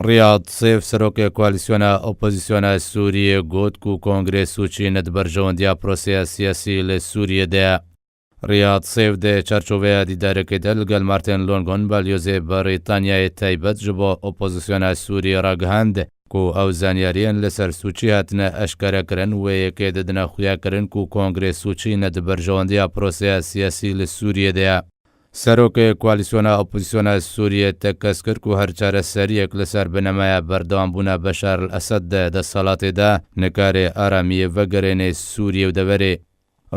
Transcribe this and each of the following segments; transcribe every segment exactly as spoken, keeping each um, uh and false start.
Riyad Sêf, serokê koalîsyona opozîsyona Sûriyê, got ku Kongrê Sûçî ne di berjewendiya proseya siyasî li Sûriyê de ye. Riyad Sêf di çarçoveya dîdarekê de li gel Martin Longon, balyozê Brîtanyayê taybet ji bo opozîsyona Sûriyê ragihand ku ew zanyariyên li ser Sûçî hatine eşkerekirin wê yekê didine xuyakirin ku Kongrê Sûçî ne di berjewendiya proseya siyasî li Sûriyê de ye. Serokê koalîsyona opozîsyona Sûriyê tekez kir ku her çareseriyek li ser binemeya berdewambûna Beşar el Esed di desthilatê de nikare aramiyê vegerêne Sûriyê û deverê.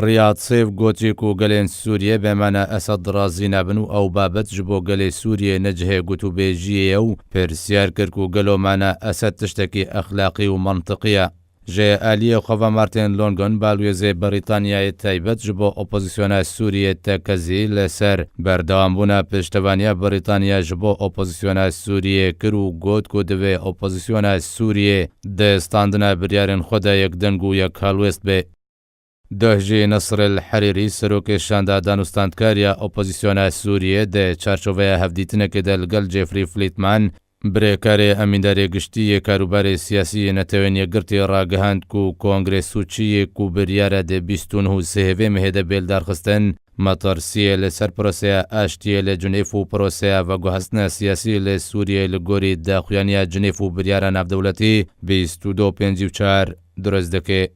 Riyad Sêf gotî ku gelên Sûriyê bêmane Esed razî nebin û ew babet ji bo gelê Sûriyê ne cihê gotûbêjiyê ye û pirsiyar kir ku gelo mane Esed tiştekî exlaqî û mantiqî ye. Ji aliyê xwe ve Martin Longon, balwêzê Brîtanyayê taybet ji bo opozîsyona Sûriyê tekezî li ser berdewambûna piştevaniya Brîtanya ji bo opozîsyona Sûriyê kir û got ku divê opozîsyona Sûriyê di standina biryarên xwe de yekdeng û yekhelwêst be. Doh jî Nesr el Herîrî, serokê şanda dan û standkariya opozîsyona Sûriyê, di çarçoveya hevdîtinekê de li gel Jeffrey Fleetman, birêkarê emîndarê giştî yê karûbarê siyasî yê Netewên Yekgirtî, ragihand ku Kongrê Sûçî yê ku biryare di bîst û neh û sêvê mehê de bê lidarxistin, metirsiyê li ser proseya aştiyê li Cinêf û proseya veguhestina siyasî li Sûriyê li gorî daxuyaniya Cinêf û biryara navdewletî bîst û du pêncî û çar dirust dike.